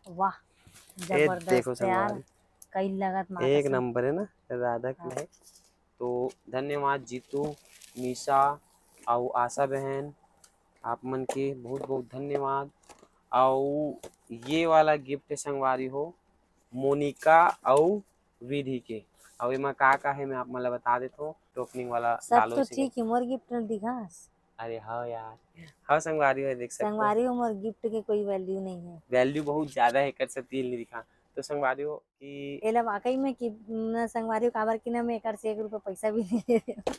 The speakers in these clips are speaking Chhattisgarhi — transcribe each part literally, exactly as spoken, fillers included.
वाह, ये जबरदस्त देखो यार। संगवारी, कई लगत माता एक संग- नंबर है ना, राधा के हाँ। है। तो धन्यवाद जीतू, निशा, अउ आशा बहन, आप मन के बहुत बहुत धन्यवाद। अउ ये वाला गिफ्ट है संगवारी हो, मोनिका अउ विधि के। अउ एमा का का है, मैं आप मन ला बता देथों। ओपनिंग वाला सब डालो तो इसी ठीक के। है, मोर गिफ्ट ल दिखास। अरे हाँ यार, हाँ संगवारी हो, देख सकते हो। संगवारी हो, मोर गिफ्ट के कोई वैल्यू नहीं है। वैल्यू बहुत ज्यादा है, एकर से दिल नहीं दिखा। तो संगवारी हो कि एला वाकई में कि न संगवारी हो, काबर कि ना मैं एकर से एक रुपया पैसा भी नहीं ले रहे हूँ,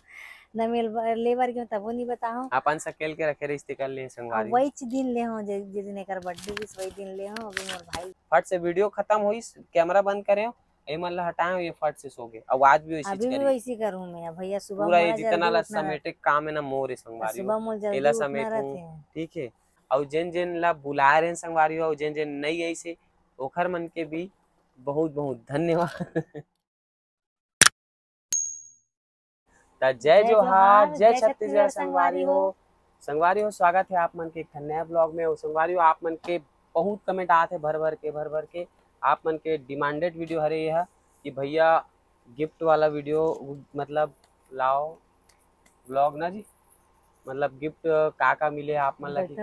न मैं ले बर गई हूँ तबो नहीं बताऊँ। अपन सकेल के रखे रहिस तेकर ले संगवारी। वही दिन ले हूँ, जे, जे दिन एकर बर्थडे रहिस वही दिन ले हूँ, अभी मोर भाई। फट से वीडियो खत्म होइस, कैमरा बंद करे हूँ, ए मन ला हटाए हूँ, ये फट से सो गए। अब आज भी वैसे अभी भी वैसे करूँ मैं, भैया सुबह पूरा ये जितना ला समेटे काम है ना मोर है संगवारी हो, सुबह मोर जल्दी एला समेटूँ, ठीक है। अउ जेन जेन ला बुलाए रहे संगवारी हो, अउ जेन जेन नहीं आइसे ओखर मन के भी बहुत बहुत धन्यवाद। त जय जोहार, जय छत्तीसगढ़ संगवारी हो। संगवारी हो, स्वागत है आप मन के एक ठन नया ब्लॉग में। अउ संगवारी हो, आप मन के बहुत कमेंट आत है भर भर के, भर भर के। आप मन के डिमांडेड वीडियो हरे यह कि भैया गिफ्ट वाला वीडियो, मतलब लाओ ब्लॉग ना जी, मतलब गिफ्ट का का मिले आप मन ला, ठीक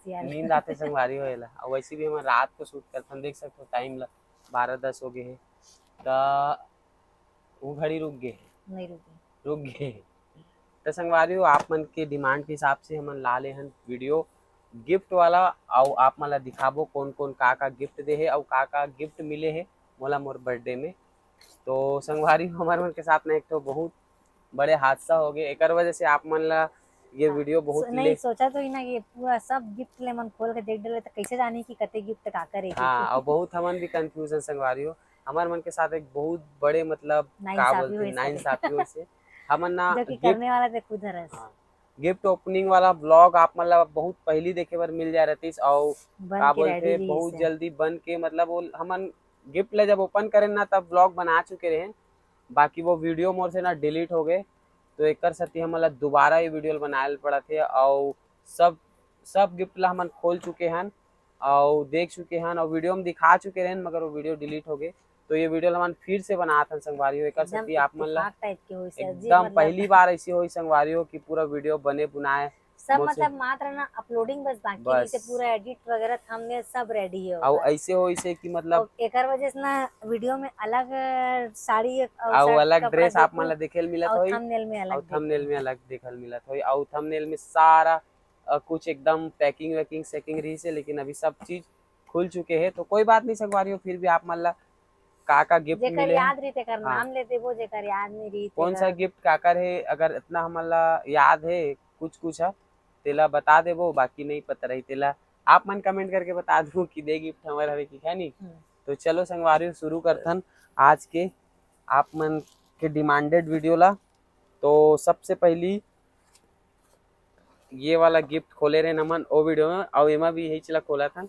है? नींद आते संगवारी हो एला। अउ वैसे भी हम रात को शूट करथन, देख सकते हो टाइम ला बारह दस हो गए है। त वो घड़ी रुक गए है। नहीं रुके। रुक गए। त संगवारी हो, आप मन के डिमांड के हिसाब से हमन ला ले हन वीडियो गिफ्ट वाला, अउ आप मन ला दिखाबो कौन कौन का का गिफ्ट दे हे अउ का का गिफ्ट मिले हे मोला मोर बर्थडे में। तो संगवारी हो, हमारे मन के साथ ना एक ठो बहुत बड़े हादसा हो गए, एकर वजह से आप मन ला ये हाँ, वीडियो बहुत सो-, नहीं, ले- सोचा तो ही ना कि पूरा सब गिफ्ट ले मन खोल के देख डले, तो कैसे जानी कि कते गिफ्ट का करे। हाँ, और बहुत हमन भी कंफ्यूजन संगवारी हो, हमार मन के साथ एक बहुत बड़े, मतलब, का बोलते हैं, नाइंसाफी होइस। हमन ना जो कि गिफ्ट करने वाला ते खुद हरस। हाँ, गिफ्ट ओपनिंग वाला ब्लॉग आप मन ला बहुत पहली देखे बर मिल जा रहतीस, और बन का के बोलते रेडी हैं, रहिस बहुत है। जल्दी बन के, मतलब, वो हमन गिफ्ट ला जब ओपन करें ना, तब ब्लॉग बना चुके रहे, बाकी वो वीडियो मोर से ना डिलीट हो गए, तो एकर सेती हमन ला दोबारा ये वीडियो बनाए ल पड़त हे। और सब, सब गिफ्ट ला हमन खोल चुके हन और देख चुके हन और वीडियो में दिखा चुके रहन, मगर वो वीडियो डिलीट हो गए। तो ये वीडियो ला हमन फिर से बनात हन संगवारी हो, एकर एकदम सेती आप मन ला इत्तेफाक टाइप के होइस, अजीब एकदम मतलब। पहली बार ऐसी होई संगवारी हो कि पूरा वीडियो बने बुनाए सब मोर से मतलब मात्र ना अपलोडिंग बस बाकी बस। रहिसे, पूरा एडिट वगैरह, थंबनेल सब रेडी है और ओकर। ऐसे होइसे कि मतलब और एकर वजह से ना वीडियो में अलग साड़ी और और अलग कपड़ा ड्रेस आप देखो, मन ला देखे ल मिलत और होई, थंबनेल में अलग और देखो। थंबनेल में अलग देखे ल मिलत होई, और थंबनेल में सारा, अ, कुछ एकदम पैकिंग वैकिंग सेकिंग रहिसे, लेकिन अभी सब चीज खुल चुके हैं। तो कोई बात नहीं संगवारी हो, फिर भी आप मन ला का का गिफ्ट जेकर मिले हे? याद रही तेकर हाँ। नाम ले देबो, जेकर याद नहीं रही कौन सा तेकर गिफ्ट काकर हे, अगर इतना हमन ला याद हे कुछ कुछ ह, तेला बता देबो, बाकी नहीं पता रही तेला आप मन कमेंट करके बता दो कि दे गिफ्ट हमर हवे कि है नहीं। हम्म। तो चलो संगवारी हो, शुरू करथन आज के आप मन के डिमांडेड वीडियो ला। तो सबसे पहली ये वाला गिफ्ट खोले रहे हमन ओ वीडियो में, और एमा भी यही चला खोला था।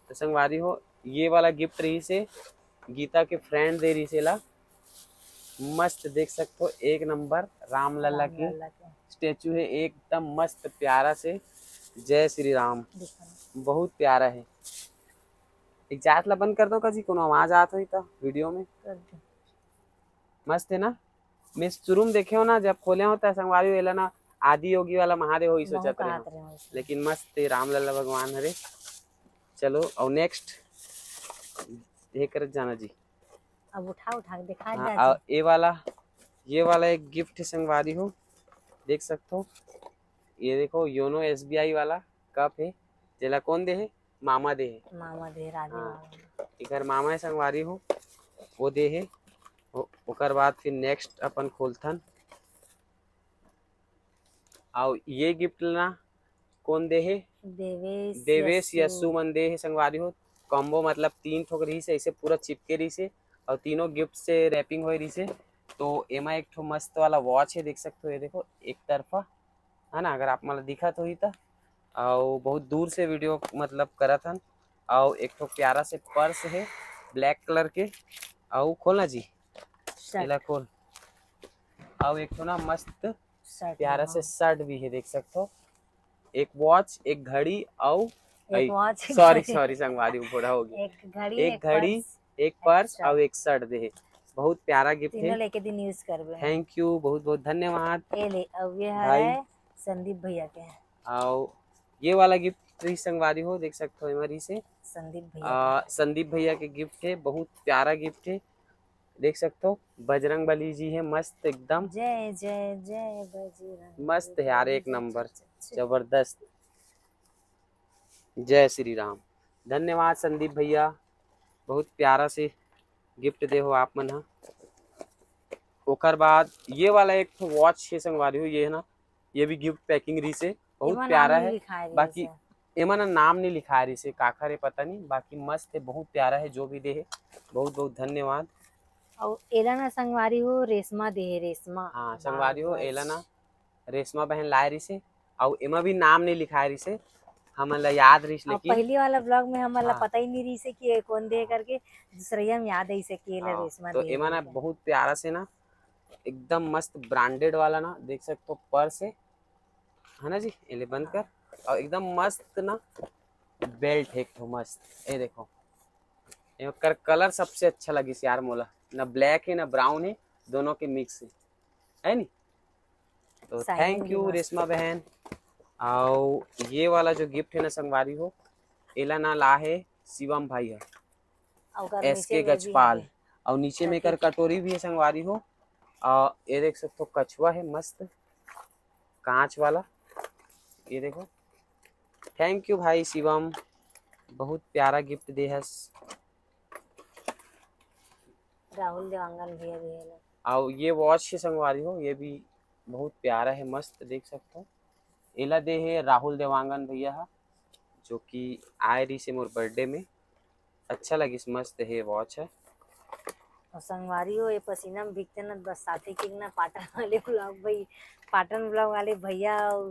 तो संगवारी हो, ये वाला गिफ्ट रहिसे, गीता के फ्रेंड दे रहिसे ला। मस्त देख सकते हो, एक नंबर रामलला रामलला के के। स्टैचू है, एकदम मस्त प्यारा से। जय श्री राम, देखो। बहुत प्यारा है। एक जात ला बंद कर दो का जी, कोनो आवाज आत होई तो वीडियो में। कर दो। मस्त है ना? मैं शुरू में देखे हो ना, जब खोले हो तो संगवारी हो एला ना आदि योगी वाला महादेव होई सोचत रहे हो। लेकिन मस्त है, रामलला भगवान हरे। चलो, और नेक्स्ट ये करत जाना जी। अब उठा उठा के दिखा हाँ, जा और जी। ये वाला, ये वाला एक गिफ्ट है संगवारी हो, देख सकते हो। ये देखो, योनो एसबीआई वाला कप है, जेला कौन दे है? मामा दे है। मामा दे, राजू हाँ। मामा। इधर मामा है संगवारी हो, वो दे है। ओ-, ओकर बाद फिर नेक्स्ट अपन खोलथन। और ये गिफ्ट ना कौन दे हे? देवेश, देवेश यस्सु। यस्सु मन दे हे संगवारी हो। कॉम्बो मतलब तीन ठोक रहिस हे, ऐसे पूरा चिपके रहिस हे और तीनों गिफ्ट से रैपिंग होए रहिस हे। तो एमा एक ठो मस्त वाला वॉच है, देख सकते हो, ये देखो एक तरफा है ना, अगर आप मन ला दिखत होही त। और बहुत दूर से वीडियो मतलब करत हन। और एक ठो प्यारा से पर्स है ब्लैक कलर के। और खोलना जी, शर्ट। एला खोल। और एक ठो ना मस्त शर्ट प्यारा से शर्ट भी है, देख सकते हो। एक वॉच, एक घड़ी और एक वॉच, सॉरी सॉरी संगवारी, बूढ़ा हो गया। एक घड़ी, एक घड़ी, एक पर्स अउ एक शर्ट दे हे। बहुत प्यारा गिफ्ट हे। तीनों लेके दिन यूज करबे। थैंक यू, बहुत बहुत धन्यवाद। ए ले, अब ये भाई। है संदीप भैया के। अउ ये वाला गिफ्ट रही संगवारी हो, देख सकते हो, एमा रही से संदीप भैया आ, के। संदीप भैया के गिफ्ट हे, बहुत प्यारा गिफ्ट हे। देख सकते हो, बजरंग बली जी हे, मस्त एकदम। जय जय जय बजरंग। मस्त हे यार, एक नंबर, जबरदस्त। जय श्री राम। धन्यवाद संदीप भैया, बहुत प्यारा से गिफ्ट दे हो आप मन ह। ओकर बाद ये वाला एक ठो वॉच हे संगवारी हो, ये है ना, ये भी गिफ्ट पैकिंग रही से, बहुत प्यारा है। बाकी एमा ना नाम नहीं लिखा रही से, काखर है पता नहीं, बाकी मस्त है, बहुत प्यारा है जो भी दे है, बहुत बहुत धन्यवाद। अउ एला ना संगवारी हो, रेशमा दे है, रेशमा। हाँ संगवारी हो, एला ना रेशमा बहन लाए रही से, अउ एमा भी नाम नहीं लिखाए रही से, हमन ला याद रही से, लेकिन पहली वाला ब्लॉग में हमन ला हाँ। पता ही नहीं रही से कि ये कौन दे करके, दूसरैया में याद आई से कि एला हाँ, रेशमा तो दे एमा ना बहुत प्यारा से ना, एकदम मस्त ब्रांडेड वाला ना, देख सकते हो, पर्स है, है ना जी, एले बंद कर। अउ एकदम मस्त ना बेल्ट है एक ठो मस्त, ये देखो, एकर कलर सबसे अच्छा लगिस यार मोला, ना ब्लैक है ना ब्राउन है, दोनों के मिक्स है, है नी? तो थैंक यू रेशमा बहन। अउ ये वाला जो गिफ्ट है ना संगवारी हो, एला ना ला है शिवम भाई है, एस के गजपाल। अउ नीचे में एकर कटोरी भी है संगवारी हो। अउ ये देख सकते हो, कछुआ है मस्त कांच वाला, ये देखो। थैंक यू भाई शिवम, बहुत प्यारा गिफ्ट दे हस। राहुल देवांगन भैया भी है ना। अउ ये वॉच है संगवारी हो, ये भी बहुत प्यारा है, मस्त, देख सकते हो। एला दे है राहुल देवांगन भैया हा, जो कि आए रही से मोर बर्थडे में। अच्छा लगिस, मस्त है वॉच है। अउ संगवारी हो, ये पसीना में भीगते ना बस साथी के ना पाटन वाले ब्लॉग भाई, पाटन ब्लॉग वाले भैया अउ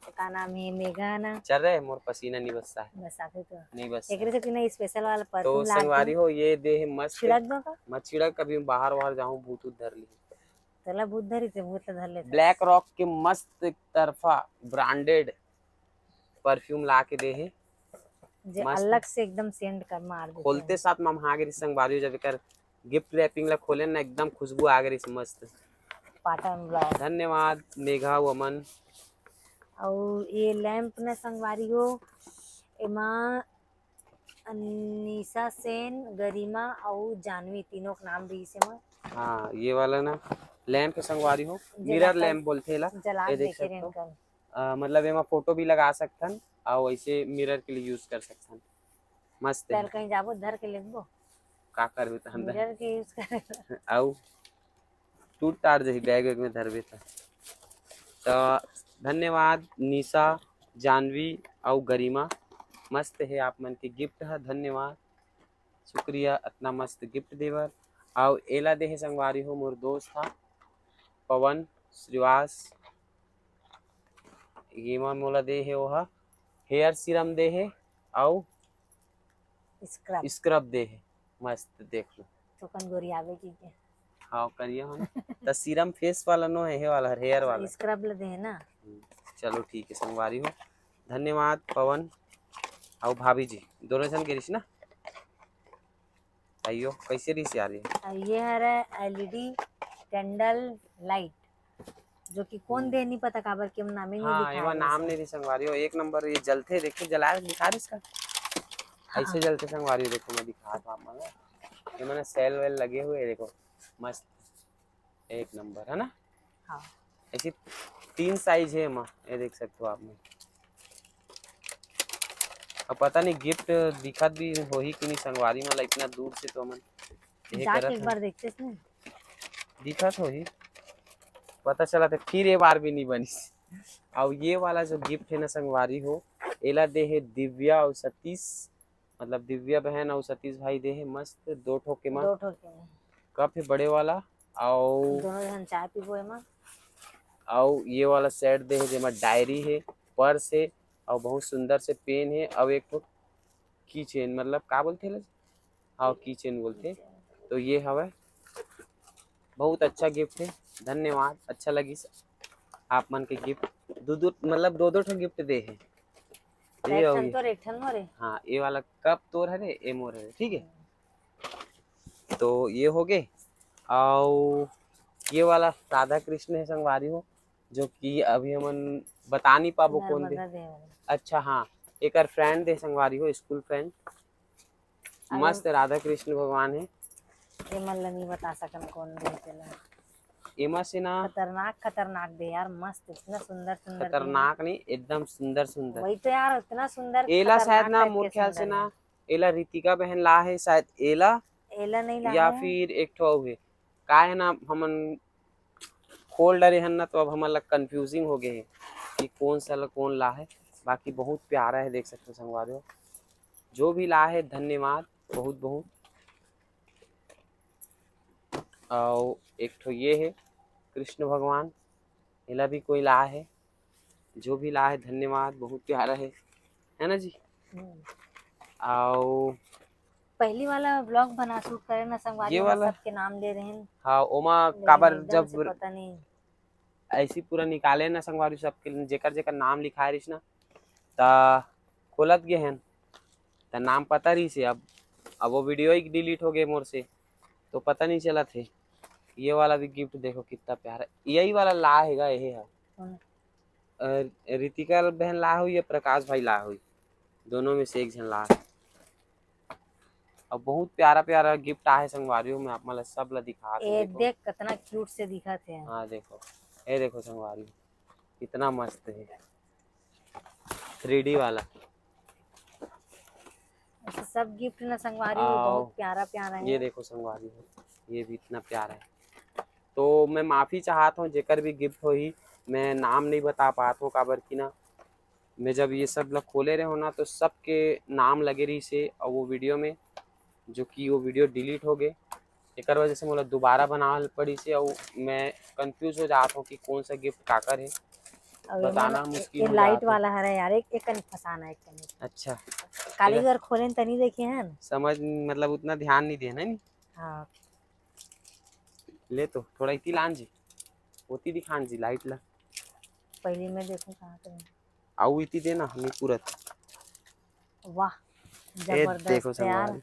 का नाम है, मेघा ना। चल रहे मोर पसीना नहीं बसता है। बस साथी तो नहीं बस एकरे से बिना स्पेशल वाला तो परफ्यूम ला संगवारी हो, ये दे है मस्त। छिड़क दो का? मत छिड़क, कभी बाहर वाहर जाऊं भूत उत धर ली। तोला भूत धरी ते भूत ला धर लेते। ब्लैक रॉक के मस्त एक तरफा ब्रांडेड परफ्यूम ला के दे है। जे मस्त। अलग से एकदम सेंट कर मार देते खोलते हैं। साथ ममहा गे रहिस संगवारी हो, जब एकर गिफ्ट रैपिंग ला खोले ना, एकदम खुशबू आ गे रहिस मस्त। पाटन ब्लॉग। धन्यवाद मेघा वमन। अउ ये लैंप न संगवारी हो, एमा अनिशा सेन, गरिमा अउ जानवी तीनों के नाम रहिस एमा। हाँ, ये वाला ना लैंप संगवारी हो, मिरर लैंप बोलथे एला। जला ये देख सकते हो। अ, मतलब एमा फोटो भी लगा सकथन अउ ऐसे मिरर के लिए यूज कर सकथन। मस्त है। चल कहीं जाबो धर के लेबो। का करबे तहन? मिरर के यूज कर। अउ टूट टाट जही बैग वैग में धरबे त। त धन्यवाद निशा, जानवी अउ गरिमा, मस्त है आप मन के गिफ्ट ह, धन्यवाद, शुक्रिया अतना मस्त गिफ्ट देबर। अउ एला देहे संगवारी हो मोर दोस्त ह पवन श्रीवास, ये मन मोला दे हे, ओहा हेयर सीरम दे हे अउ स्क्रब। स्क्रब दे हे, मस्त देख लो। थोकन गोरियावे की के। हाँ, करिया हो ना। त सीरम फेस वाला नो हे, हे वाला हेयर वाला। स्क्रब ल दे हे ना। हम्म, चलो ठीक है संगवारी हो, धन्यवाद पवन अउ भाभी जी, दोनों जन के रिस ना। आइयो, कैसे रिस यार ये? अउ ये हरे एलईडी कैंडल लाइट, जो कि कौन हम्म। दे नहीं पता काबर के नाम ही नहीं हाँ, लिखा एमा है नाम इसमें। नहीं रही संगवारी हो, एक नंबर ये जलथे, देखिए जलाए दिखा रही इसका, हाँ। ऐसे जलथे संगवारी हो, देखो मैं दिखा था आप मन ला। ये मैंने सेल वेल लगे हुए, देखो मस्त, एक नंबर है ना। हाँ। ऐसी तीन साइज है एमा, ये देख सकते हो आप मन। अब पता नहीं गिफ्ट दिखत भी होही कि नहीं संगवारी मन ला, इतना दूर से तो हमन ये जाके करत एक हन। बार देखते हैं। दिखत होही, पता चला था फिर ये बार भी नहीं बनिस। अब ये वाला जो गिफ्ट है ना संगवारी हो, एला दे हे दिव्या और सतीश, मतलब दिव्या बहन और सतीश भाई दे हे मस्त दो ठो के मा दो ठो के। कप है बड़े वाला, और दोनों जन चाय पीबो एमा। और ये वाला सेट दे हे जेमा डायरी है, पर्स है और बहुत सुंदर से पेन है और एक ठो की चेन, मतलब का बोलते हैं, हाँ की चेन बोलते हैं। तो ये हवे बहुत अच्छा गिफ्ट है, धन्यवाद, अच्छा लगिस आप मन के गिफ्ट। दो दो मतलब दो दो ठो गिफ्ट दे हे। ये एक ठन तोर, एक ठन मोरे। हाँ, ये वाला कप तोर हरे, ये मोर हरे, ठीक है। तो ये हो गए। और ये वाला राधा कृष्ण है संगवारी हो, जो कि अभी हमन बता नहीं पाबो कौन दे। अच्छा हाँ, एकर फ्रेंड दे संगवारी हो, स्कूल फ्रेंड। मस्त राधा कृष्ण भगवान है। एमन ला नहीं बता सकन कौन दे तेला। एमा से ना खतरनाक खतरनाक दे यार, मस्त, इतना सुंदर सुंदर दे। खतरनाक नहीं, एकदम सुंदर सुंदर। वही तो यार, इतना सुंदर। एला शायद ना, मोर ख्याल से ना, एला रितिका बहन ला है शायद, एला एला नहीं ला या फिर एक ठो अउ है, का है ना, हमन खोल डरे हन ना, तो अब हमन ला कन्फ्यूजिंग हो गए है कि कौन सा ला कौन ला है। बाकी बहुत प्यारा है, देख सकते हो संगवारी हो। जो भी ला है, धन्यवाद बहुत बहुत। और एक ठो ये है कृष्ण भगवान, एला भी कोई ला है। जो भी ला है, धन्यवाद, बहुत प्यारा है, है ना जी? हम्म। और पहली वाला व्लॉग बना शूट करे ना संगवारी, ये वाला सबके नाम ले रहे हैं। हाँ, ओमा काबर जब पता नहीं ऐसी पूरा निकाले ना संगवारी, सबके जेकर जेकर नाम लिखाए रहिस ना, त खोलत गे हन, त नाम पता रहिस हे। अब अब वो वीडियो ही डिलीट हो गए मोर से, तो पता नहीं चलत हे। ये वाला भी गिफ्ट देखो कितना प्यारा, यही वाला ला हेगा, यही है। कौन? अ, रितिका बहन ला हुई या प्रकाश भाई ला हुई, दोनों में से एक झन ला। अब बहुत प्यारा प्यारा गिफ्ट आहे संगवारी हो, मैं आप मन ला सब ला दिखात हूँ। ए, देखो। देख कितना क्यूट से दिखत हे। हाँ देखो, ये देखो संगवारी हो, कितना मस्त है, थ्री डी वाला। ऐसे सब गिफ्ट ना संगवारी हो, बहुत प्यारा प्यारा है। ये देखो संगवारी हो, ये भी इतना प्यारा है। तो मैं माफ़ी चाहत हूँ, जेकर भी गिफ्ट होही, मैं नाम नहीं बता पात हूँ, काबर कि ना मैं जब ये सब ला खोले रहे हो ना, तो सबके नाम लगे रहिस हे, और वो वीडियो में, जो कि वो वीडियो डिलीट हो गए, एकर वजह से मोला दोबारा बनावल पड़िस हे, और मैं कंफ्यूज हो जात हूँ कि कौन सा गिफ्ट काकर है, और ये बताना ना, मुश्किल ये हो लाइट जात है। वाला हरे यार, एक, एक कनी फसाना, एक कनी। अच्छा। काली एला बार खोले न तनी देखे हैं। समझ, मतलब उतना ध्यान नहीं देना है नी। हाँ। ले तो थोड़ा इति लान जी, ओती दिखान जी लाइट ला। पहले मैं देखूं कहाँ पे है। आऊ इति देना, नहीं पूरत। वाह, ए, जबरदस्त देखो यार। संगवारी।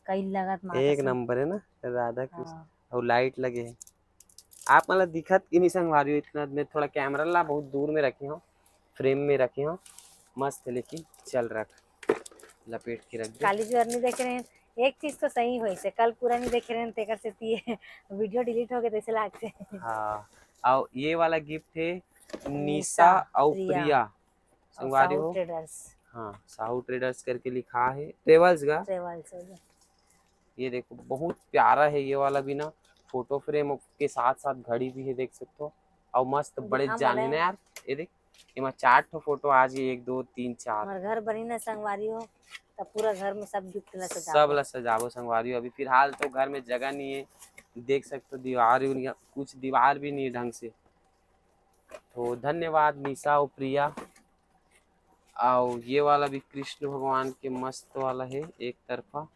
कई लगत माता एक से। नंबर है ना, राधा कृष्ण। हाँ। और लाइट लगे है। आप मन ला दिखत कि नहीं संगवारी हो, इतना मैं थोड़ा कैमरा ला बहुत दूर में रखे हूँ, फ्रेम में रखे हूँ, मस्त है, लेकिन चल रख, लपेट के रख दे। काली जुआर नहीं देखे रहे, एक चीज तो सही होइस हे, कल पूरा नहीं देखे रहे, तेकर सेती ये वीडियो डिलीट हो गए, तैसे लागथे। हाँ, और ये वाला गिफ्ट है निशा निशा, और प्रिया। प्रिया। और संगवारी साहू हो। ट्रेडर्स। हाँ, साहू ट्रेडर्स करके लिखा है, ट्रेवल्स का। ट्रेवल्स हो गया। ये देखो, बहुत प्यारा है ये वाला भी ना, फोटो फ्रेम के साथ साथ घड़ी भी है, देख सकते हो। और मस्त बड़े दिखा जान है ना यार, ये देख, एमा चार ठो फोटो आ गए, एक, दो, तीन, चार। हमारे घर बनी ना संगवारी हो, तब पूरा घर में सब गिफ्ट ला सजाबो। सब ला सजाबो संगवारी हो। अभी फिलहाल तो घर में जगह नहीं है, देख सकते हो दीवार उनिया, कुछ दीवार भी नहीं है ढंग से। तो धन्यवाद निशा और प्रिया। और ये वाला भी कृष्ण भगवान के मस्त वाला है एक तरफा,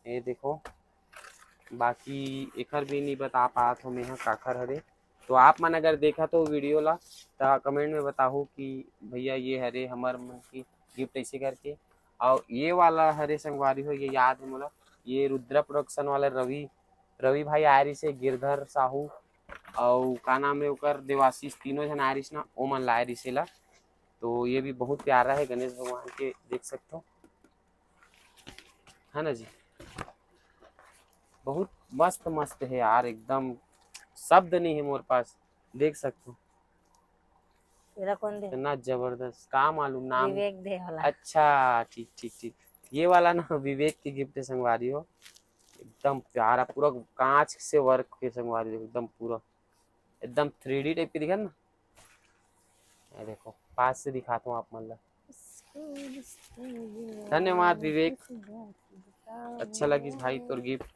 ये देखो। बाकी एकर भी नहीं बता पात हो मैं ह काखर हरे। तो आप मन अगर देखा तो वीडियो ला, त कमेंट में बताहू कि भैया ये हरे हमर मन की गिफ्ट ऐसे करके। और ये वाला हरे संगवारी हो, ये याद है मोला, ये रुद्रा प्रोडक्शन वाला रवि, रवि भाई आए रहिस हे, गिरधर साहू और का नाम है ओकर, देवाशीष, तीनों झन आए रहिस ना, ओमन लाए रहिस एला। तो ये भी बहुत प्यारा है गणेश भगवान के, देख सकते हो, है ना जी। बहुत मस्त मस्त है यार, एकदम शब्द नहीं है मोर पास, देख सकते हो। तेरा कौन दे? इतना जबरदस्त, का मालूम नाम। विवेक दे वाला। अच्छा, ठीक ठीक ठीक। ये वाला ना विवेक की गिफ्ट है संगवारी हो, एकदम प्यारा, पूरा कांच से वर्क के संगवारी हो, एकदम पूरा, एकदम थ्री डी टाइप के दिखा ना। ये देखो, पास से दिखाता हूँ आप मन ला। धन्यवाद विवेक, अच्छा लगिस भाई तोर गिफ्ट।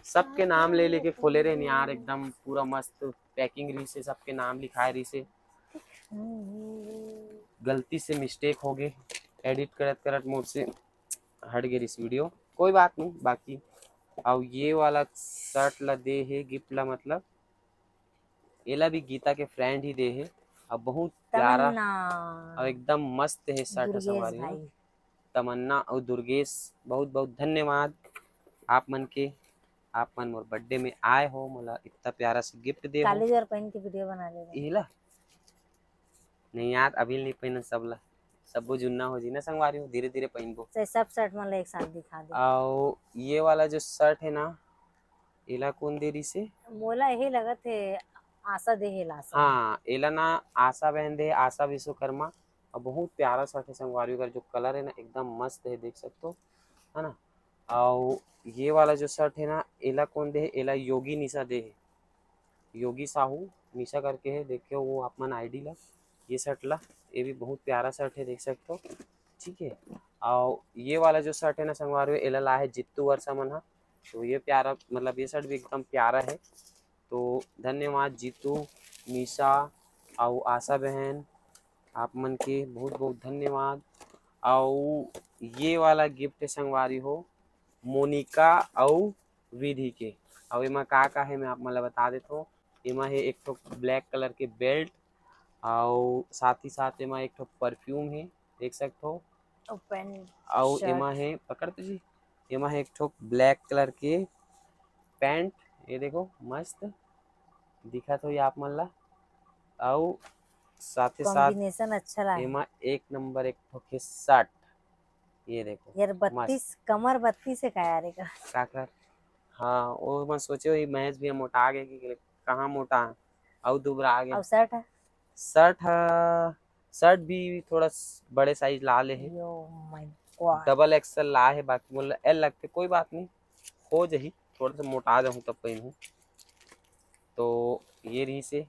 सबके नाम ले लेके खोले रहे यार, एकदम पूरा मस्त पैकिंग रहिस हे, सबके नाम लिखाए रहिस हे। गलती से मिस्टेक हो गए, एडिट करत करत मोर से हट गए इस वीडियो, कोई बात नहीं। बाकी अब ये वाला शर्ट ला दे हे गिफ्ट ला, मतलब एला भी गीता के फ्रेंड ही दे हे। अब बहुत प्यारा। तमन्ना। अउ एकदम मस्त हे शर्ट ह दुर्गेश संगवारी हो। भाई। तमन्ना अउ दुर्गेश, बहुत बहुत धन्यवाद आप मन के, आप मन मोर बर्थडे में आए हो, मोला इतना प्यारा से गिफ्ट दे हो। काली जर पहन के वीडियो बना ले। एला नहीं यार, अभी नहीं पहनन सब ला, सबो जुन्ना हो जी ना संगवारी हो, धीरे धीरे पहनबो। से सब शर्ट मन ला एक साथ दिखा दे। अउ ये वाला जो शर्ट है ना, एला कौन दे रिसे? मोला यही लगत है, आशा दे है लाशा। हाँ, एला ना आशा बहन दे, आशा विश्वकर्मा। और बहुत प्यारा शर्ट है संगवारी, ओकर जो कलर है ना एकदम मस्त है, देख सकते हो, है ना। और ये वाला जो शर्ट है ना, एला कौन दे है? एला योगी निशा दे है, योगी साहू निशा करके है, देखियो वो आप मन आईडी ला, ये शर्ट ला, ये भी बहुत प्यारा शर्ट है, देख सकते हो, ठीक है। और ये वाला जो शर्ट है ना संगवारी हो, एला ला है जित्तू वर्षा मन हा, तो ये प्यारा, मतलब ये शर्ट भी एकदम प्यारा है। तो धन्यवाद जीतू, निशा, अउ आशा बहन, आप मन के बहुत बहुत धन्यवाद। अउ ये वाला गिफ्ट है संगवारी हो, मोनिका अउ विधि के। अउ एमा का का है, मैं आप मन ला बता देत हूँ। एमा है एक ठो ब्लैक कलर के बेल्ट, अउ साथ ही साथ एमा एक ठो परफ्यूम है, देख सकत हो। अउ पेंट, अउ शर्ट। एमा है, पकड़ तो जी, एमा है एक ठो ब्लैक कलर के पैंट, ये देखो मस्त दिखत होही आप मन ला। अउ साथे साथ कॉम्बिनेशन अच्छा लागे। एमा एक नंबर एक ठो के शर्ट, ये देखो यार, मस्त। बत्तीस, कमर बत्तीस है का यार एकर? का कर? हाँ, वो मैं सोचे वही महेश भैया मोटा गए कि कहाँ मोटा है, अउ दुबरा गए। अउ शर्ट है? शर्ट है, शर्ट भी थोड़ा स-, बड़े साइज ला ले है। Yo my God. Double XL ला है, बाकी मोला एल लगते, कोई बात नहीं, हो जही, थोड़ा सा मोटा जाहूँ तब पहनहूँ। तो ये रही से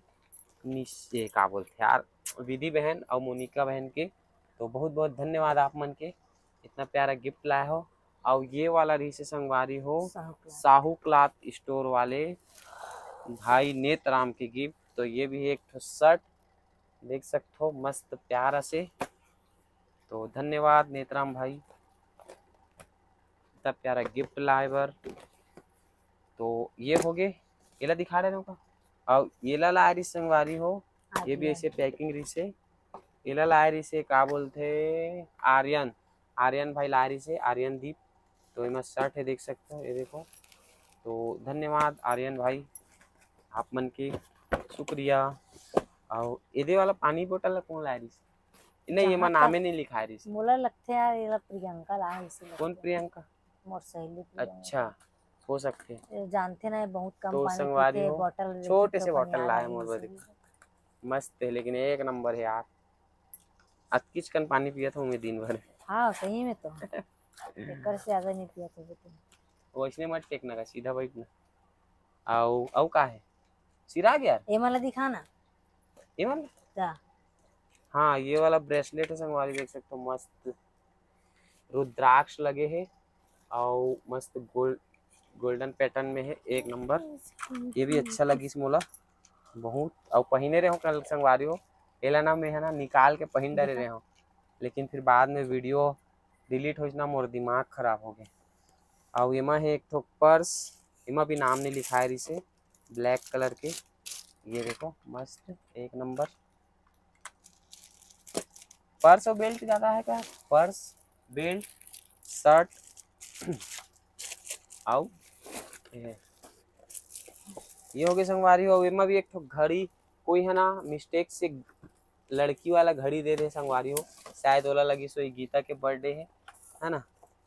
निश-, ये का बोलते यार, विधि बहन और मोनिका बहन के, तो बहुत बहुत धन्यवाद आप मन के, इतना प्यारा गिफ्ट लाए हो। और ये वाला रही से संगवारी हो, Sahu cloth. Sahu cloth store वाले भाई नेतराम के गिफ्ट। तो ये भी एक ठो शर्ट देख सकत हो, मस्त प्यारा से। तो धन्यवाद नेतराम भाई, इतना प्यारा गिफ्ट लाए बर। तो ये हो गए, एला दिखा रहे हो का? और एला लाए रही संगवारी हो, हाँ ये भी भैया। ऐसे पैकिंग रही से, एला लाए रही से का बोलते आर्यन, आर्यन भाई लाए रही से, आर्यन दीप। तो एमा शर्ट है, देख सकते हो, ये देखो। तो धन्यवाद आर्यन भाई, आप मन के शुक्रिया। और एदे वाला पानी बोतल ला कौन लाए रही से? नहीं, जहाँ एमा तक नामे नहीं लिखाए रही से। मोला लगथे यार, एला प्रियंका लाए रही से कौन लगथे। प्रियंका? मोर सहेली प्रियंका। अच्छा, हो सकथे। ये जानथे ना, ये बहुत कम तो पानी संगवारी पीथे, हो, बोतल छोटे से बोतल लाए मोर बर। मस्त है, लेकिन एक नंबर है यार। अतकिच कन पानी पियत हूँ मैं दिन भर। हाँ, सही में तो। एकर से ज्यादा नहीं पियत होबे तुम। वैसने मत टेकना का, सीधा बैठना। अउ, अउ का है? सिरा गया? ये वाला दिखाना। ये वाला? जा। हाँ, ये वाला ब्रेसलेट है संगवारी, देख सकते हो, मस्त रुद्राक्ष लगे है और मस्त गोल्ड, गोल्डन पैटर्न में है, एक नंबर। ये भी अच्छा लगिस मोला बहुत, और पहिने रहे हो कल संगवारी हो। एला ना मैं है ना निकाल के पहिन डरे रहे हो, लेकिन फिर बाद में वीडियो डिलीट होइस ना, मोर दिमाग खराब हो गए। और एमा है एक ठो पर्स, एमा भी नाम नहीं लिखाए रही से, ब्लैक कलर के। ये देखो मस्त एक नंबर। पर्स और बेल्ट ज्यादा है क्या? पर्स, बेल्ट, शर्ट, आओ, ये, ये हो गए संगवारी हो। एमा भी एक ठो घड़ी, कोई है ना मिस्टेक से लड़की वाला घड़ी दे दे संगवारी हो, शायद ओला लगी सो गीता के बर्थडे है, है ना,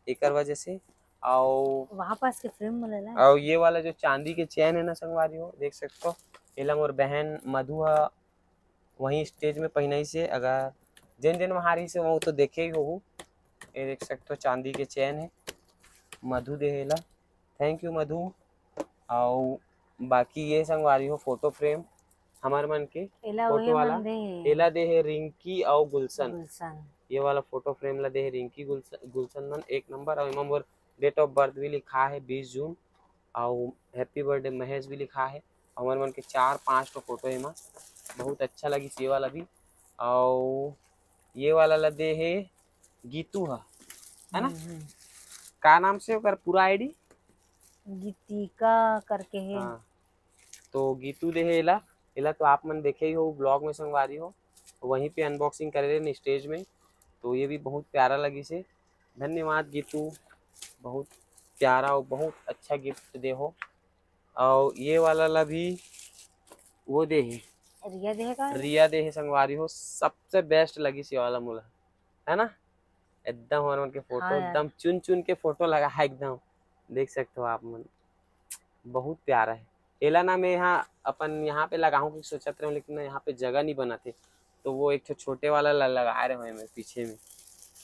एकर वजह से। आओ वापस के फ्रेम में ले ला। और ये वाला जो चांदी के चेन है ना संगवारी हो, देख सकते हो, एला मोर बहन मधु हा वहीं स्टेज में पहिनाई से, अगर जेन जेन वहाँ रही से वो तो देखे ही होहू। ये देख सकते हो चांदी के चेन है, मधु देहे ला, थैंक यू मधु। और बाकी ये संगवारी हो फोटो फ्रेम हमार मन के एला फोटो ओहे वाला, मन दे हे। एला दे है रिंकी और गुलशन। गुलशन। ये वाला फोटो फ्रेम ला दे है रिंकी गुलशन, गुलशन मन एक नंबर। और एमा मोर डेट ऑफ बर्थ भी लिखा है बीस जून, और हैप्पी बर्थडे महेश भी लिखा है। हमर मन के चार पांच ठो फोटो एमा, बहुत अच्छा लगिस ये वाला भी। और ये वाला ला दे है गीतू हा, है ना? हम्म, हम्म। का नाम से ओकर पूरा आईडी? गीतिका करके है। हाँ, तो गीतू दे है एला, एला तो आप मन देखे ही हो ब्लॉग में संगवारी हो। वहीं पे अनबॉक्सिंग करे रहे स्टेज में। तो ये भी बहुत प्यारा लगिस हे। धन्यवाद गीतू, बहुत प्यारा और बहुत अच्छा गिफ्ट दे हो। और ये वाला ला भी वो दे हे, रिया दे हे का? रिया दे हे संगवारी हो, सबसे बेस्ट लगिस ये वाला मोला, है ना? एकदम हमर मन के फोटो, हाँ यार। एकदम चुन चुन के फोटो लगा है एकदम, देख सकते हो आप मन, बहुत प्यारा है। एला ना मैं यहाँ अपन यहाँ पे लगाहूँ कि सोचत रहे हूँ, लेकिन ना यहाँ पे जगह नहीं बनत हे, तो वो एक ठो छोटे वाला ला लगाए रहे हैं मैं पीछे में।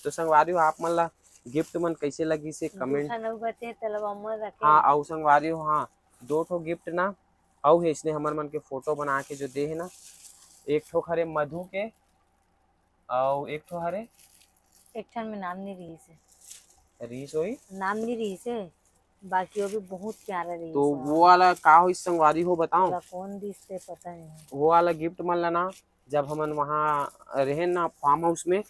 तो संगवारी हो, आप मन ला गिफ्ट मन कैसे लगिस हे, दू कमेंट। ठन अउ बचे, तेला अम्मा रखे। हाँ, अउ संगवारी हो, हाँ, दो ठो गिफ्ट ना अउ हे, इसने हमर मन के फोटो बना के जो दे हे ना, एक ठो हरे मधु के, अउ एक ठो हरे एक ठन में नाम नहीं रहिस हे। रीस होई। नाम नहीं रहिस हे, बाकी वो भी बहुत प्यारा रहिस तो हे। वो वाला का होई संगवारी हो, बताओं? ओला कौन दिस ते पता नहीं। वो वाला गिफ्ट मन ला ना, जब हमन वहाँ रहे ना फार्म हाउस में,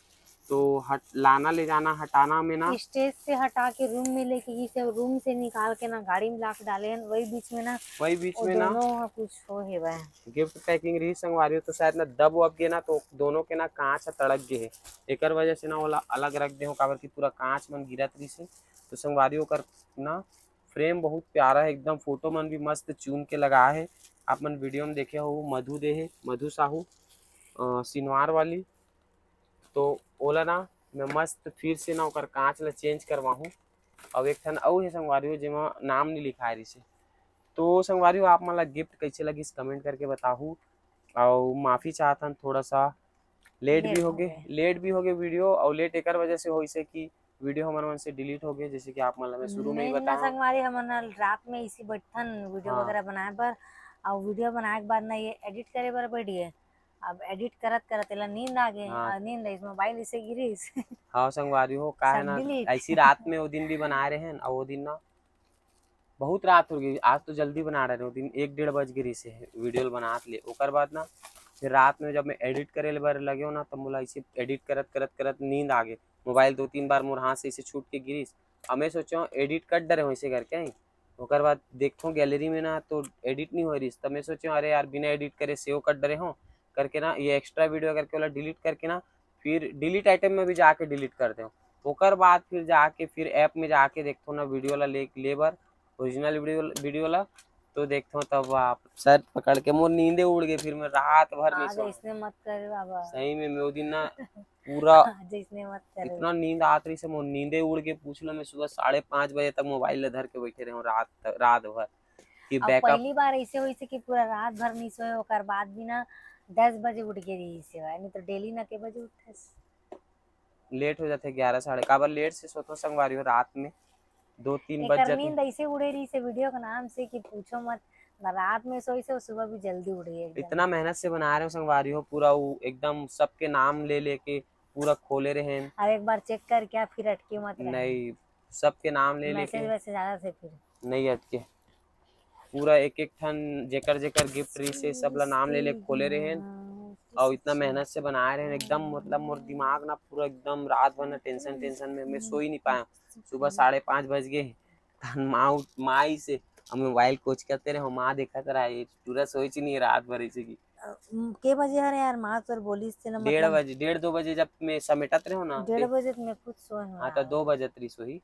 तो हट, लाना ले जाना, हटाना में ना, स्टेज से हटा के रूम में लेके गई से, रूम से निकाल के ना गाड़ी में लाके डाले हैं। वही बीच में ना वही बीच वो में ना दोनों कुछ हो हे बा। गिफ्ट पैकिंग रही संगवारी हो, तो शायद ना दब वब गे ना, तो दोनों के ना कांच ह तड़क गे हे, एकर वजह से ना ओला अलग रख दे हो, काबर कि पूरा कांच मन गिरत रही से। तो संगवारी ओकर ना फ्रेम बहुत प्यारा है एकदम, फोटो मन भी मस्त चुन के लगा है। आप मन वीडियो में देखे हो, मधु दे हे, मधु साहू, अ, सिनवार वाली। तो ओला ना मैं मस्त फिर से ना ओकर कांच ला चेंज करवाहूँ। अउ एक ठन अउ हे संगवारी हो, जेमा नाम नहीं लिखाए रहिस हे। तो संगवारी हो, आप मन ला गिफ्ट कैसे लगिस, कमेंट करके बताहू। अउ माफी चाहत हन, थोड़ा सा लेट भी लेट हो हो गे, गए। लेट भी हो गे वीडियो, अउ लेट एकर वजह से होइस हे कि वीडियो हमर मन से डिलीट हो गे, जैसे कि आप मन ला मैं शुरू में ही मेन ना बताया। संगवारी, हमन ह रात में इसी बैठथन वीडियो हाँ। वगैरह बनाए बर, अउ वीडियो बनाए के बाद ना ये एडिट करे बर बैठ गए। अब एडिट करत करत एला नींद आ गे, हाँ। अउ नींद आइस, मोबाइल इसे गिरिस। हाँ संगवारी हो, का है सब ना, डिलीट। ऐसी रात में वो दिन भी बनाए रहे हैं, और वो दिन ना बहुत रात हो गई, आज तो जल्दी बना रहे, वो दिन एक डेढ़ बज गे रहिस हे वीडियो बनात ले। ओकर बाद ना फिर रात में जब मैं एडिट करे बर लगे हो ना, तब मोला इसे एडिट करत करत करत नींद आ गे। मोबाइल दो तीन बार मोर हाथ से इसे छूट के गिरिस। अब मैं सोचो एडिट कर डरे हो इसे करके, हैं? ओकर बाद देखथों गैलरी में ना तो एडिट नहीं हो रहिस, तब मैं सोचो अरे यार बिना एडिट करे सेव कर डरे हो करके ना, ये एक्स्ट्रा वीडियो करके वाला डिलीट करके ना, फिर डिलीट आइटम में भी जाके डिलीट कर दे। ओकर बाद फिर जाके फिर ऐप में जाके देखथों ना वीडियो ला ले, ले बर, ओरिजिनल वीडियो, वीडियो ला, तो देखथों तब आप सर पकड़ के मोर नींदे उड़ गए, फिर मैं रात भर नहीं आज सोया। इसने मत करे बाबा। सही में मैं वो दिन ना पूरा आज इसने मत करे। इतना नींद आत रहिस हे, मोर नींदे उड़ के पूछ लो, मैं सुबह साढ़े पाँच बजे तक मोबाइल ले धर के बैठे रहे हूँ रात, रात भर। कि अब बैकअप पहली बार ऐसे होइस हे कि पूरा रात भर नहीं सोए, ओकर बाद भी ना दस बजे उठ के रहिस हे, नहीं तो डेली ना के बजे उठस। लेट हो जाथे ग्यारह साढ़े, काबर लेट से सोथो संगवारी हो, रात में दो तीन बज एकर जाथे। नींद ऐसे उड़े रहिस हे वीडियो के नाम से कि पूछो मत, ना रात में सोइस हे, सुबह भी जल्दी उठ गए एकदम। इतना मेहनत से बना रहे हो संगवारी हो, पूरा वो एकदम सबके नाम ले लेके पूरा खोले रहे हैं। अब एक बार चेक करके आप फिर अटके मत रहे। नहीं, सबके नाम ले लेके मैसेज वैसेज आ जाथे फिर। नहीं अटके, पूरा एक एक ठन जेकर जेकर गिफ्ट रहिस हे, सब ला नाम ले ले खोले रहे हैं। और इतना मेहनत से बनाए रहे हैं एकदम, मतलब मोर दिमाग ना पूरा एकदम रात भर ना टेंशन टेंशन में मैं सो ही नहीं पाया। सुबह साढ़े पाँच बज गए, तहन माँ उठ-, माँ आई से हम मोबाइल कोच करते रहे, माँ देखत रहा, ये टूरा सोच ही नहीं रात भर ऐसे की। अ, उम, के बजे हरे यार, माँ तोर बोलिस थे ना, डेढ़ मतलब बजे, डेढ़ दो बजे जब मैं समेटत रहे हो ना, डेढ़ ते-, बजे तो मैं खुद सोए हूँ हाँ, तो यार। दो बजत रही सोही,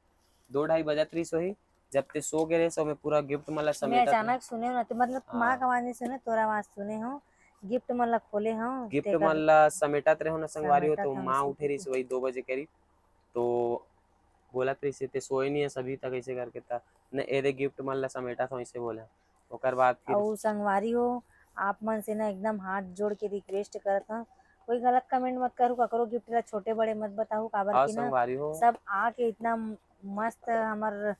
दो ढाई बजत रही सोही, जब ते सो गए रहे, सो मैं पूरा गिफ्ट मन ला मैं समेटत रहे। अचानक सुने हूँ ना, तो मतलब हाँ। माँ का आवाज नहीं सुने, तोरा आवाज सुने हूँ, गिफ्ट मन ला खोले हूँ, गिफ्ट तेकर मन ला समेटत रहे हो ना संगवारी हो, समेटत तो हूँ, माँ सुन उठे रही के। सोही दो बजे करीब, तो बोलत रहिस हे, "ते सोए नहीं है सभी तक," ऐसे करके त न एदे गिफ्ट मन ला समेटत हो, ऐसे बोले। ओकर बाद फिर अउ संगवारी हो, आप मन से ना एकदम हाथ जोड़ के रिक्वेस्ट करत हूँ, कोई गलत कमेंट मत करू, ककरो गिफ्ट ला छोटे बड़े मत बताहू, काबर और कि ना संगवारी हो, सब आके इतना मस्त हमर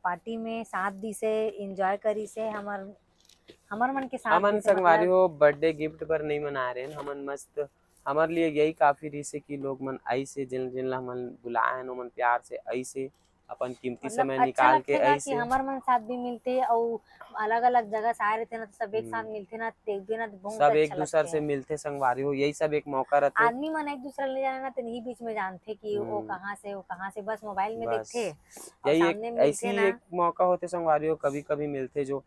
पार्टी में साथ दिसे, एंजॉय करिसे, हमर, हमर मन के साथ हमन दिसे, संगवारी मतलब हो बर्थडे गिफ्ट बर नहीं मना रहे हैं, हमन मस्त हमर लिए यही काफी रहिस हे कि लोग मन आइस हे, जिन, जिन ला हमन बुलाए हन, ओमन प्यार से आइस हे, अपन कीमती मतलब समय अच्छा निकाल के लगथे ना आइस कि हे। हमर मन साथ भी मिलथे अउ अलग-अलग जगह से आए रहिथे ना, तो सब एक साथ हम्म। मिलथे ना, देखबे ना, तो बहुत सब अच्छा एक दूसर लगथे। से मिलथे, संगवारी हो, यही सब एक मौका रथे। आदमी मन एक दूसरा ले जाने ना, तो नहीं बीच में जानथे कि वो हम्म। कहाँ से, वो कहाँ से, बस मोबाइल में बस। देखथे अउ यही एक, सामने मिलथे ऐसी ना। एक मौका होथे, संगवारी हो, कभी-कभी मिलथे, जो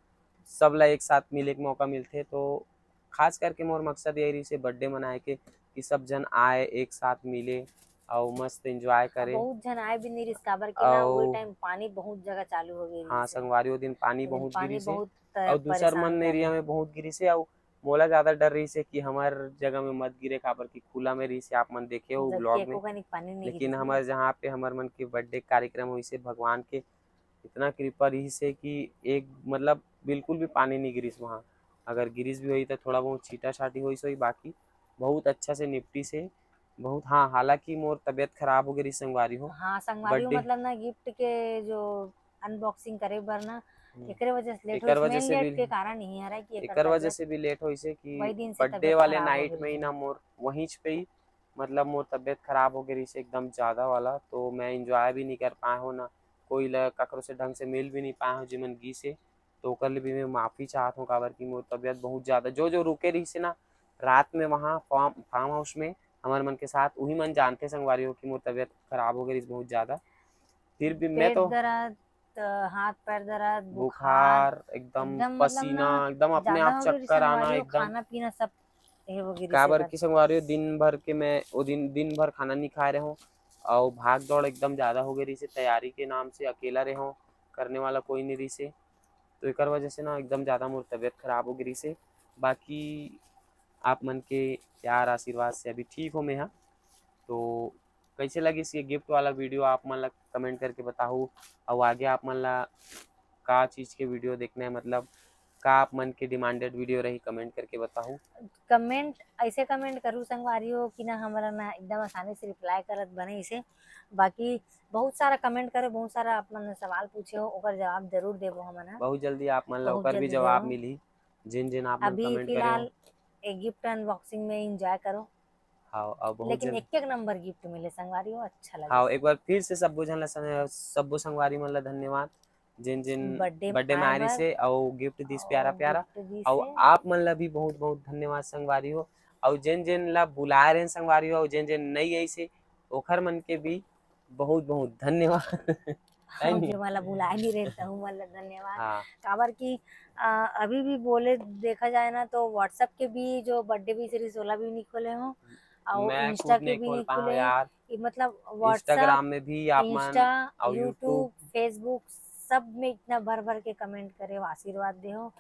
सब ला एक साथ मिले के मौका मिलथे, तो खास करके मोर मकसद यही रहिसे birthday मनाए के कि सब झन आए, एक साथ मिले अउ मस्त enjoy करे। बहुत झन आए भी नहीं रहिस, काबर कि ना, वो time पानी बहुत जगह चालू हो गई रहिस। हाँ संगवारी, वो दिन पानी बहुत गिरिस हे अउ दूसर मन area में बहुत गिरिस हे अउ मोला ज्यादा डर रहिसे कि हमर जगह में मत गिरे, काबर कि खुला में रहिसे, आप मन देखे हो vlog में। लेकिन हमर जहाँ पे हमर मन के birthday कार्यक्रम होइसे, भगवान के इतना कृपा रहिसे कि एक मतलब बिल्कुल भी पानी नहीं गिरिस वहाँ। अगर गिरिस भी होई तो थोड़ा बहुत छीटा छाटी होइस होई, बाकी बहुत अच्छा से निपटिस हे बहुत। हाँ, हालांकि मोर तबियत खराब हो गई रही संगवारी हो। हाँ संगवारी हो, मतलब ना, gift के जो unboxing करे बर ना, एकरे वजह से late होइस। Main late के कारण ही हरे कि एकर वजह से भी late होइसे कि birthday वाले night में ही ना मोर वहींच पे ही मतलब मोर तबियत खराब हो गई रहिसे एकदम ज्यादा वाला, तो मैं enjoy भी नहीं कर पाए हो ना, कोई ला ककरो से ढंग से मिल भी नहीं पाए हो जेमन गिस हे, तो ओकर ले भी मैं माफी चाहत हूँ, काबर कि मोर तबियत बहुत ज्यादा जो जो रुके रहिसे ना रात में वहाँ farm farm house में हमर मन के साथ, उही मन जानते संगवारी हो कि मोर तबियत खराब हो गई रहिस बहुत ज्यादा। फिर भी मैं तो हाथ पैर दर्द, बुखार, एकदम पसीना, एकदम अपने आप चक्कर आना, एकदम खाना पीना सब ये हो गई रहिस। काबर कि संगवारी हो दिन भर के मैं वो दिन दिन भर खाना नहीं खाए रहे हूँ अउ भाग दौड़ एकदम ज्यादा हो गई रहिसे, तैयारी के नाम से अकेला रहे हूँ, करने वाला कोई नहीं रहिसे, तो एकर वजह से ना एकदम ज्यादा मोर तबियत खराब हो गई रहिसे। बाकी आप मन के प्यार आशीर्वाद से अभी ठीक हो मैं हा। तो कैसे लगिस ये gift वाला video, आप मन ला comment करके बताहू, अउ आगे आप मन ला का चीज के video देखना है, मतलब का आप मन के demanded video रही, comment करके बताहू। Comment ऐसे comment करू संगवारी हो कि ना हमरा ना एकदम आसानी से reply करत बने इसे, बाकी बहुत सारा comment करे, बहुत सारा आप मन सवाल पूछे हो, ओकर जवाब जरूर देबो हमन ह। बहुत जल्दी आप मन ला ओकर भी जवाब मिलही, जिन जिन आप मन comment करे हो। अभी फिलहाल एक gift unboxing में enjoy करो। हाँ, अब बहुत लेकिन एक एक number gift मिले संगवारी हो, अच्छा लगे। हाँ, एक बार फिर से सब्बो झन ला सब्बो संगवारी मन ला धन्यवाद, जिन जिन birthday में आए रहिसे अउ gift दिस प्यारा प्यारा। अउ आप मन ला भी बहुत बहुत धन्यवाद संगवारी हो। अउ जिन जिन ला बुलाए रहे संगवारी हो, अउ जिन जिन नई आइसे ओखर मन के भी बहुत बहुत धन्यवाद। हम जेमन ला बुलाए नहीं रहे, तहु मन ला धन्यवाद। हाँ। काबर कि अ, अभी भी बोले देखा जाए ना तो WhatsApp के भी जो birthday wish रहिस ओला भी नहीं खोले हो, अउ मैं Insta के भी नहीं खोले हो यार। कि मतलब Instagram में भी आप मन, Insta, YouTube, Facebook सब में इतना भर भर के comment करे हो, आशीर्वाद दे हो,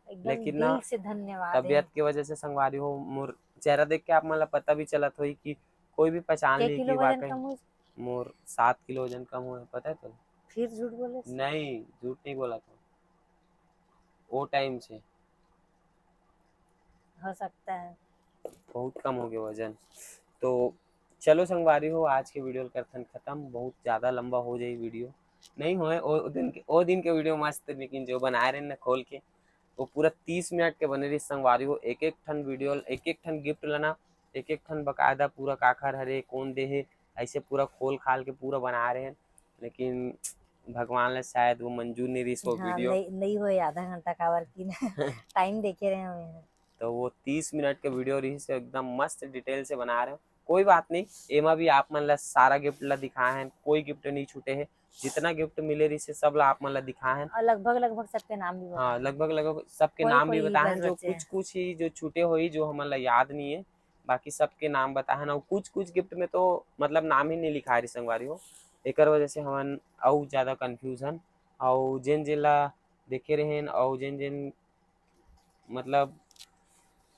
एकदम लेकिन ना, दिल से धन्यवाद। तबियत की वजह से संगवारी हो, मोर चेहरा देख के आप मन ला पता भी चलत होई कि कोई भी पहचान ली कि वाकई। मोर सात किलो वजन कम हुए, पता है तो? फिर झूठ बोले? नहीं, झूठ नहीं बोला था। वो time से हो सकता है। बहुत कम हो गया वजन। तो चलो संगवारी हो, आज के video करथन खत्म, बहुत ज्यादा लंबा हो जाई video। नहीं होए, ओ दिन के, ओ दिन के video मस्त, लेकिन जो बनाए रहे ना खोल के, वो पूरा तीस मिनट के बने रही संगवारी हो। एक एक ठन video, एक एक ठन gift लाना, एक एक ठन बकायदा पूरा काखर हरे, कौन दे हे, ऐसे पूरा खोल खाल के पूरा बनाए रहे। लेकिन भगवान ला शायद वो मंजूर नहीं रही वो हाँ, video। नहीं, नहीं होए आधा घंटा काबर की ना time देखे रहे हमें। तो वो तीस मिनट के video रही से एकदम मस्त detail से बना रहे हो। कोई बात नहीं, एमा भी आप मन ला सारा gift ला दिखाए हैं, कोई gift नहीं छूटे है। जितना gift मिले रही से सब ला आप मन ला दिखाए हैं। और लगभग लगभग सबके नाम भी हाँ, बताए हैं। लगभग लगभग सबके कोई नाम भी कोई बताए हैं। बच जो बचे कुछ हैं। कुछ ही जो छूटे होई जो हमन ला याद नहीं है, बाकी सबके नाम बताए हैं। और कुछ कुछ gift में तो मतलब नाम ही नहीं लिखाए रही संगवारी हो, एकर वजह से हमन अउ ज्यादा confusion। और जिन जिन ला देखे रहेन और जिन जिन मतलब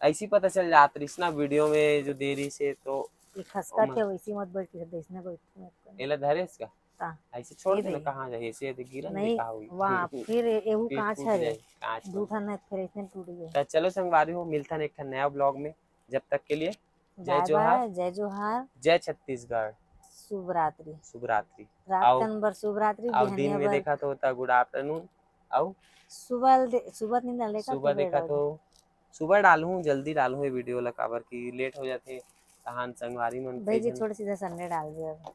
ऐसी पता चल जात रहिस ना video में जो दे रही से तो ये खसका ओमन थे वैसी मत बैठ के, ऐसने बैठ के मत कर। एला धरे इसका? का? ऐसे छोड़ ये देना, भाई। कहाँ जाए? ऐसे तो गिरन नहीं, दिखा हुई। वाह, फिर एहू पीठ कांच टूट है रे। जाए, कांच दू बन। ठन है, फिर ऐसने टूट गए। तो चलो संगवारी हो, मिलता है एक ठन नया vlog में, जब तक के लिए जय bye जोहार। Bye, जय जोहार। जय छत्तीसगढ़। शुभ रात्रि। शुभ रात्रि। रात आओ। कन बर शुभ रात्रि, आओ, दिन बिहनिया में बर। देखा तो होता good afternoon। आओ। सुबह दे-, सुबह नींद ना लेका सुबह तो देखा बेरा तो, सुबह डालूं, जल्दी डालूं ये video ला, काबर की late हो जाथे। तहान संगवारी मन भाई जी, कई झन छोड़, सीधा Sunday डाल दिया अब।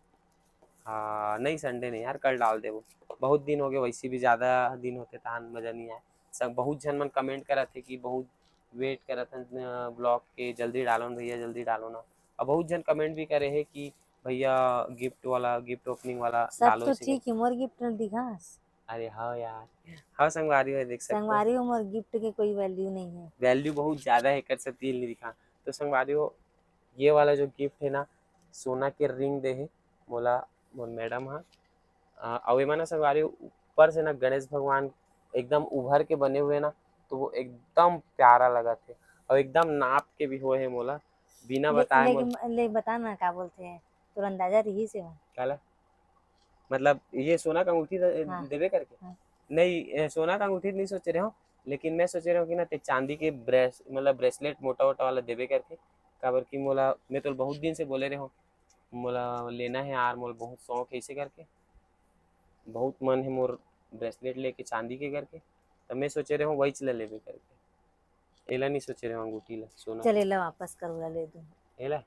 हाँ, नहीं, Sunday नहीं यार, कल डाल देबो। बहुत दिन हो गए, वैसे भी ज्यादा दिन होते तहान मजा नहीं आए। सब बहुत झन मन comment करत हे कि बहुत wait करत हन, अ, vlog के, जल्दी डालो ना भैया, जल्दी डालो ना। और बहुत झन comment भी करे हे कि भैया gift वाला, gift opening वाला सब डालो तो इसी ठीक का। है, मोर gift न दिखास। अरे हाँ यार, हाँ संगवारी हो, देख सकते हो। संगवारी हो, मोर गिफ्ट के कोई वैल्यू नहीं है। वैल्यू बहुत ज्यादा है, एकर से तिल नहीं दिखा। तो संगवारी हो, ये वाला जो गिफ्ट है ना, सोना के रिंग दे है मोला मोर मैडम हा। अ, अउ एमा ना संगवारी हो, ऊपर से ना गणेश भगवान एकदम उभर के बने हुए ना, तो वो एकदम प्यारा लगत है। अउ एकदम नाप के भी होए है मोला, बिना ले, बताए ले, मोल ले बता ना, का बोलते हैं, तोर अंदाजा रही से हो। काला? मतलब ये सोना का अंगूठी दे- हाँ। देबे करके? हाँ। नहीं, ए, सोना का अंगूठी नहीं सोचे रहे हो, लेकिन मैं सोचे रहे हो कि ना ते चांदी के ब्रेस मतलब ब्रेसलेट मोटा मोटा वाला देबे करके, काबर कि मोला, मैं तो बहुत दिन से बोले रहे हो, मोला लेना है यार, मोला बहुत शौक है इसे करके, बहुत मन है मोर ब्रेसलेट लेके चांदी के करके, तो मैं सोचे रहे हो वही चीज ला लेबे करके, एला नहीं सोचे रहे हो अंगूठी ला, सोना चल, एला वापस कर, ओला ले दूँ। एला?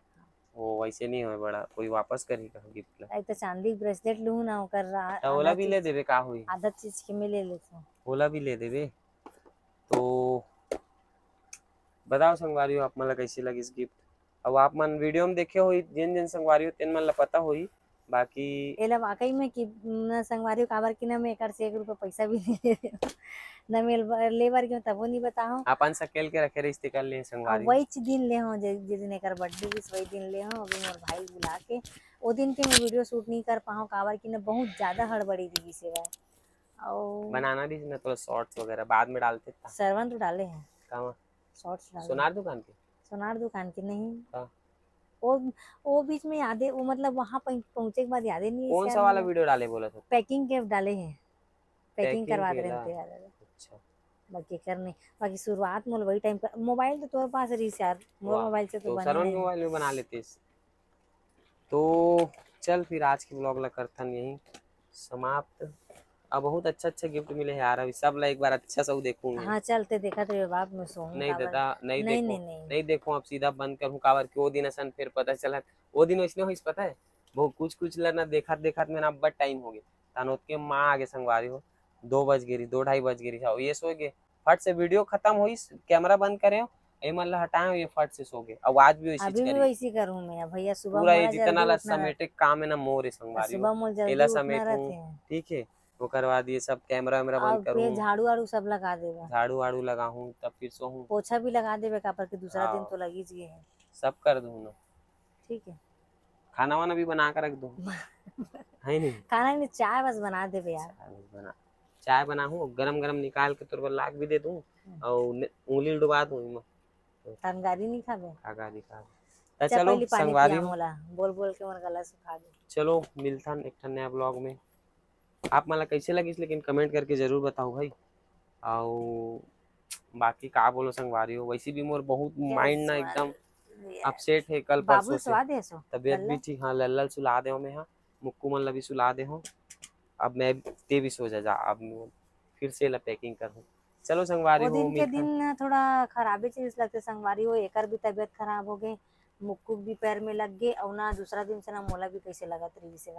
वो वैसे नहीं होए बड़ा, कोई वापस करही कहा गिफ्ट ला? एक तो चांदी ब्रेसलेट लूँ ना, ओकर रा- तो ओला आधा भी ले चीज, देबे, का होई? आधा चीज के मैं ले लेता हूँ। ओला भी ले देबे। तो बताओ संगवारी हो, आप मन ला कैसे लगिस गिफ्ट? अब आप मन वीडियो में देखे हो, जिन जिन संगवारी हो, तेन मन ला पता होई। बाकी एला वाकई में कि न संगवारी हो, काबर कि ना मैं एकर से एक रुपया पैसा भी नहीं ले रहे हूँ। न मैं ले बर गई हूँ, तबो नहीं बताओ। अपन सकेल के रखे रहिस, तेकर ले अब संगवारी। वही दिन ले हो, जे, जे दिन एकर बर्थडे रहिस, वही दिन ले हो। अभी मोर भाई बुला के, वो दिन के मैं वीडियो शूट नहीं कर पाऊँ, काबर कि ना बहुत ज्यादा हड़बड़ी रही से। और बनाना रहिस ना, थोड़ा शॉर्ट्स वगैरह बाद में डालते था। सरवन तो डाले हैं, कहाँ? शॉर्ट्स डाले हैं। सोनार दुकान के? सोनार दुकान के नहीं। हाँ। वो वो बीच में याद है, वो मतलब वहाँ पहुँ- पहुँचे के बाद याद ही नहीं कौन सा वाला वीडियो डाले बोला था? पैकिंग के डाले हैं, पैकिंग पैकिंग करवा के दे रहे ला? थे यार। अच्छा। बाकी कर नहीं, बाकी शुरुआत मोल वही टाइम कर, मोबाइल तो तोर पास रही यार, मोर वाह, मोबाइल से तो तो बने सरवन के नहीं। मोबाइल में बना लेते इस। तो चल फिर आज के ब्लॉग ला करथन यही समाप्त। अब बहुत अच्छा अच्छा गिफ्ट मिले है यार, अभी सब ला एक बार अच्छा सा देखूंगी। हाँ, चलते देखा तो ये बात मैं सोऊँ नहीं काबर- दादा, नहीं नहीं, देखो, नहीं, नहीं। नहीं देखो, अब सीधा बंद करूँ, काबर कि वो दिन असन फिर पता चला, वो दिन वैसने होइस पता है, वो कुछ कुछ ला ना देखत देखत में ना अब्बड़ टाइम हो गया, तहन ओतके माँ आगे संगवारी हो, दो बज गे रही, दो ढाई बज गे रही, हाँ, ये सो गए, फट से वीडियो खत्म होइस, कैमरा बंद करे हो, ये मन ला हटाए हो, ये फट से सो गए। अब आज भी वैसे अभी भी करी। वैसे करूँ मैं भैया, सुबह पूरा ये मोला जितना जल्दी ला उठना रह- समेटे काम है ना मोर है संगवारी हो, सुबह मोला जल्दी एला उठना समेटूँ, रहते हैं। ठीक है, ओकर बाद ये सब कैमरा वैमरा बंद और फिर करूँ, झाड़ू वाड़ू सब लगा देगा, झाड़ू वाड़ू लगाहूँ, तब फिर सोहूँ, पोछा भी लगा देबे, काबर के दूसरा दिन हाँ। तो लगी ज गए है। सब कर दूँ ना। ठीक है, खाना वाना भी बना के रख दूँ, है नहीं? खाना नहीं, चाय बस बना देबे यार। चाय बस बना, चाय बनाहूँ, गरम गरम निकाल के तोर बर लाग भी दे दूँ, हम्म। और ने- उंगली डुबा दूँ इमा। तन गारी नहीं खाबे। आगा दिखा। त चल, चलो पहली पानी संगवारी पिया हो, मोला, बोल बोल के मोर गला सुखा दे। चलो मिलथन एक ठन नया ब्लॉग में। आप मन ला कैसे लगिस लेकिन कमेंट करके जरूर बताओ भाई। और बाकी का बोलो संगवारी हो, वैसे भी मोर बहुत माइंड ना एकदम अपसेट है कल बाबू परसों से। स्वाद है सो तबीयत भी लल्ला? ठीक, हाँ, लल्ला ल सुला दे हो मैं, हाँ, मुक्कू मन ला भी सुला दे हो। अब मैं ते भी सो जा, जा अब मैं फिर से ला पैकिंग कर हूँ। चलो संगवारी वो हो, दिन के मिलथन। दिन ना थोड़ा खराबे चीज लगते संगवारी हो, एकर भी तबीयत खराब हो गए, मुक्कू भी पैर में लग गए, और ना दूसरा दिन से ना मोला भी कैसे लगत रही से।